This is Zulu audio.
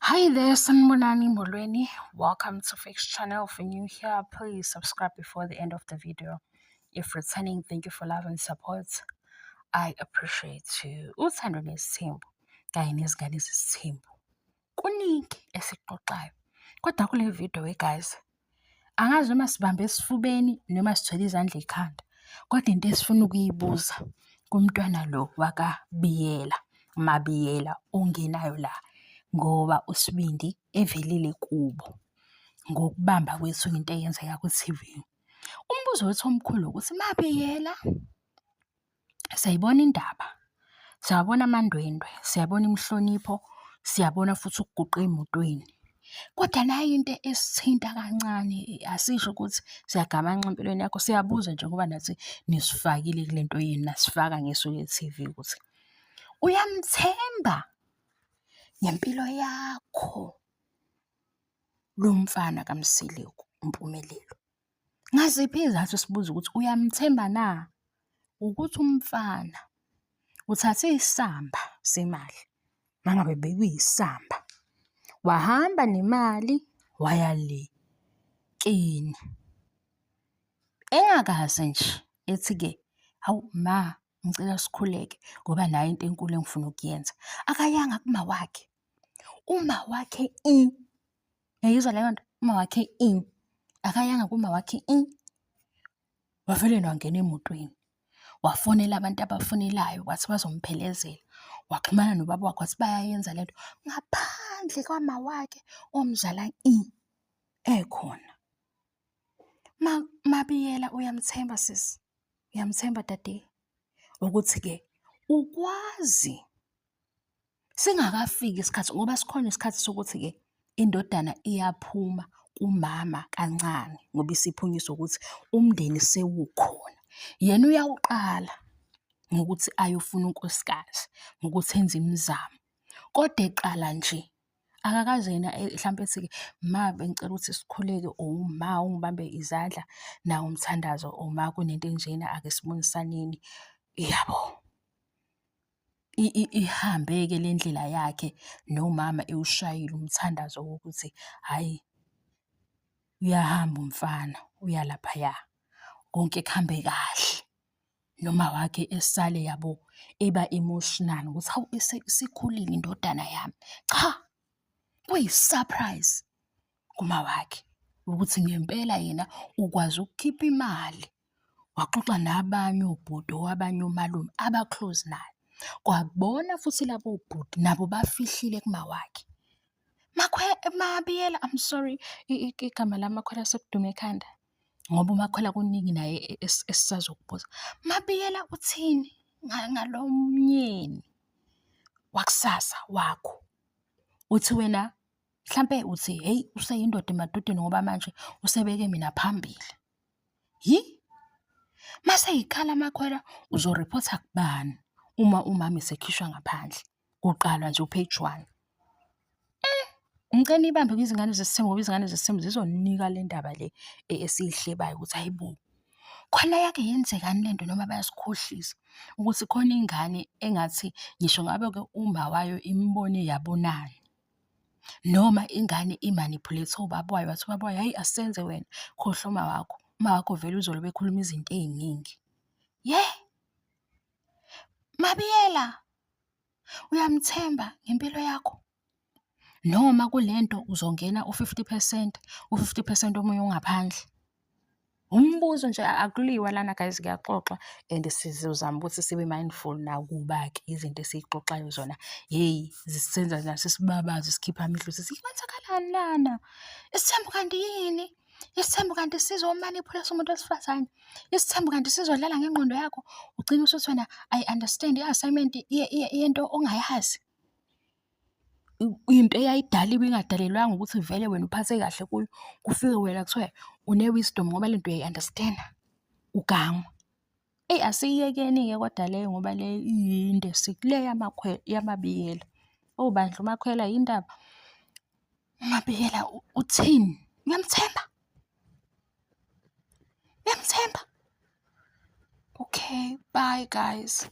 Hi there, Sanibonani Molweni. Welcome to Fix Channel. If you're new here, please subscribe before the end of the video. If returning, thank you for love and support. I appreciate you. Uthando nesithembu kanye nezingane zesithembu. Kuningi esikuxoxayo. Kodwa kule video, we guys, angazi noma sibambe esifubeni noma sithwele izandla ekhanda. Kodwa into esifuna ukuyibuza kumntwana lo wakaBiyela, Mabiyela ongenayo la ngoba uSibindi evelile kubo ngokubamba kwethu into eyenzeka ku-TV. Umbuzo wethu omkhulu ukuthi Mabiyela, siyayibona indaba, siyabona amandwendwe, siyabona inhlonipho, siyabona futhi ukuguqa emotweni. Kodwa nayi into esithinta kancane, asisho ukuthi siyagamanxa empilweni yakho, siyabuza nje ngoba nathi nisifakile kule nto yenu, nasifaka ngeso le-TV ukuthi uyamthemba ngempilo yakho lo mfana kaMseleku, uMpumelelo. Ngaziphi iy'zathu sibuza ukuthi uyamthemba na? Ukuthi umfana uthathe isamba semali, mangabe bekuyisamba, wahamba nemali waya le kini. Engakaze nje ethi-ke, hawu ma ngicela sikhuleke ngoba nayi into enkulu engifuna ukuyenza. Akayanga kuma wakhe. Uma wakhe uyayizwa leyo nto? Uma wakhe akayanga kuma wakhe wavele wangena emotweni. Wafonela abantu abafonelayo wathi bazomphelezela. Waxhumana nobaba wakhe wathi bayayenza lento ngaphandle kwama wakhe omzala ekhona. Mabiyela uyamthemba sisi, uyamthemba dade ukuthi-ke ukwazi singakafiki isikhathi ngoba sikhona isikhathi sokuthi-ke indodana iyaphuma kumama kancane ngoba isiphunyiswa ukuthi umndeni sewukhona. Yena uyawuqala ngokuthi ayofuna unkosikazi, ngokuthi enze imizamo. Kodwa eqala nje akakaze yena hlampe ethi-ke ma bengicela ukuthi sikhuleke or ma ungibambe izandla nawu umthandazo or ma kunento enjena ake sibonisaneni, yabo. Ihambe-ke le ndlela yakhe nomama ewushayile umthandazo wokuthi hhayi uyahamba umfana uya laphaya, konke kuhambe kahle. Noma wakhe esale yabo eba emotional ukuthi hawu isikhulile indodana yami. Cha, kuyi-surprise kuma wakhe ukuthi ngempela yena ukwazi ukukhipha imali. Waxoxa nabanye obhuti or abanye omalume aba-close naye. Kwabona futhi labo bhuti nabo bafihlile kuma wakhe. MaBiyela, I'm sorry, igama lamakhwela sekudume ekhanda ngoba uMakhwela kuningi naye esisazokubuza. MaBiyela uthini ngalo myeni wakusasa wakho? Uthi wena mhlampe uthi hheyi useyindoda emadodeni ngoba manje usebeke mina phambili. Yi? Mase yikhala amakhwela uzoriphotha kubani uma umama esekhishwa ngaphandle? Kuqalwa nje u-page one. Ngicela niyibambe kwizingane zesithembu ngoba izingane zesithembu zizonika le ndaba le esiyihlebayo ukuthi hhayi bo, khona yake yenzekani lento noma bayasikhohlisa ukuthi khona ingane engathi ngisho ngabe-ke uma wayo imbone yabonani. Noma ingane i-manipulate ubaba wayo wathi ubaba wayo, hhayi asenze wena, khohlwa uma wakho. Uma wakho vele uzolobe ekhuluma izinto ey'ningi. Ye! MaBiyela, uyamthemba ngempilo yakho? Noma kulento uzongena u-50 percent, u-50 percent omunye ungaphandle. Umbuzo nje, akuliwa lana guys, kuyaxoxwa and sizozama ukuthi sibe mindful nakuba-ke izinto esiy'xoxayo zona, hheyi zisenza nathi sibabaze sikhiphe amehlo sithi kwenzakalani lana? Isithembu kanti yini? Isithembu kanti sizo-manipulate umuntu wesifazane? Isithembu kanti sizodlala ngengqondo yakho? Ugcine usuthi wena I understand i-assignment yento ongayazi. Into eyayidaliwe ingadalelwanga ukuthi vele wena uphathe kahle kuyo, kufike wena kuthiwe une-wisdom ngoba lento uyayi-understand-a, ugangwa. Eyi asiyiyekeni-ke kodwa leyo ngoba leyo iyinde sikule yaMabiyela. Oh bandla uMakhwela yini ndaba? UMabiyela uthini? Uyamthemba? Uyamthemba? Okay, bye guys.